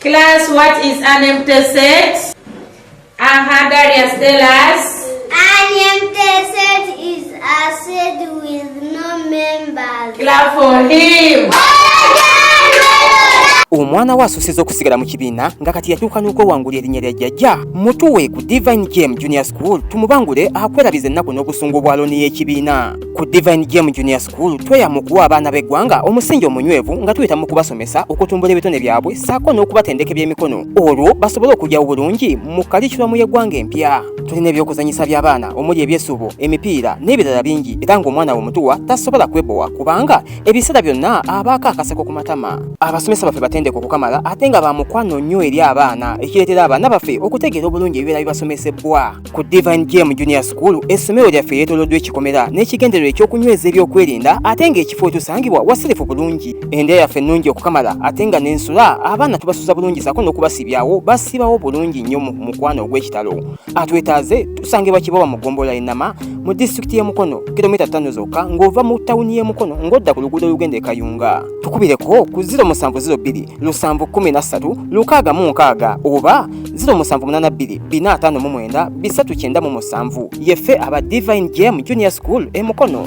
Class, what is an empty set? Aha, Darius, tell us. An empty set is a set with no members. Clap for him. Omwana we asusiza okusigala mu kibiina nga kati yatuuka n'okwewangula erinnya lya jjajja. Mutuwe ku Divine Gem Junior School tumubangule akwerabiza ennaku n'obusungu bwa looni y'ekibiina. Ku Divine Gem Junior School tweyama okuwa abaana b'eggwanga omusingi omunywevu nga tuyita mu kubasomesa okutumbula ebitone byabwe ssaako n'okubatendeka ebyemikono olwo basobole okujjawo bulungi mu kalikiramu y'eggwanga empya. Tulina eby'okuzannyisa by'abaana omuli ebyesuubo, emipiira n'ebirala bingi era ng'omwana we omutuwa tasobola kwebowa kubanga ebiseera byonna abaako akaseko ku matama. Abasomesa baffe batendeke okukamala ate nga ba mukwano nnyo eri abaana ekireetera abaana baffe okutegeera obulungi ebibeera bibasomesebwa. Ku Divine Gem Junior School essomero lyaffe lyetooloddwa ekikomera n'ekigendererwa eky'okunyweza ebyokwerinda ate ng'ekifo wetusangibwa wasirifu bulungi. Endya yaffe nnungi okukamala ate nga n'ensula abaana tubasuza bulungi ssaako n'okubasibyawo basibawo bulungi nnyo mu mukwano ogw'ekitalo. Atwetaaze tusangibwa Kibowa mu ggombolola y'e Nama mu disitulikiti y'e Mukono, kilomita ttaano zokka ng'ova mu tawuni y'e Mukono ng'odda ku luguudo olugenda e Kayunga. Tukubireko ku 0702 713 660 oba 0782 459 397. Yeffe aba Divine Gem Junior School e Mukono.